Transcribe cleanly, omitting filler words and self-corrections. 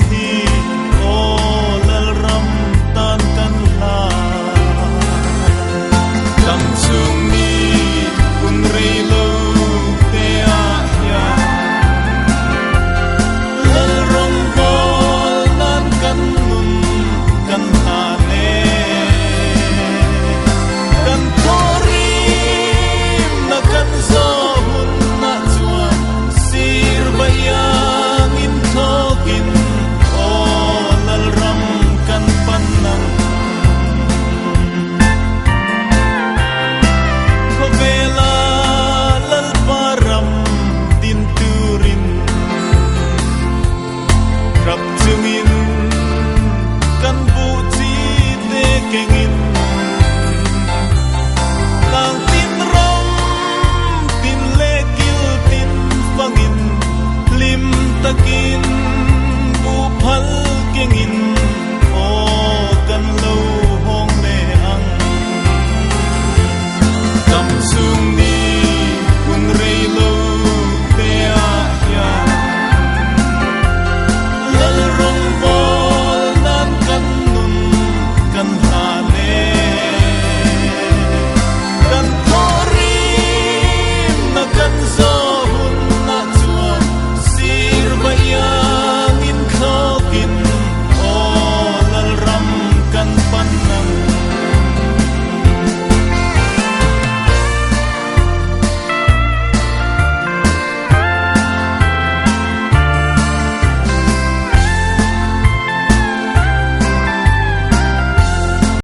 hi aw Lalram tan kan hlan. Dam chung ni hun rei lo te ah hian Lalram bawl nan kan nun kan hlan e. Kan thawhrim na kan zawh hun ah chuan sir vaiang in thawkin aw Lalram kan pan ang. Khawvela Lalpa ram din turin Hrap chungin kan buh chi te kengin.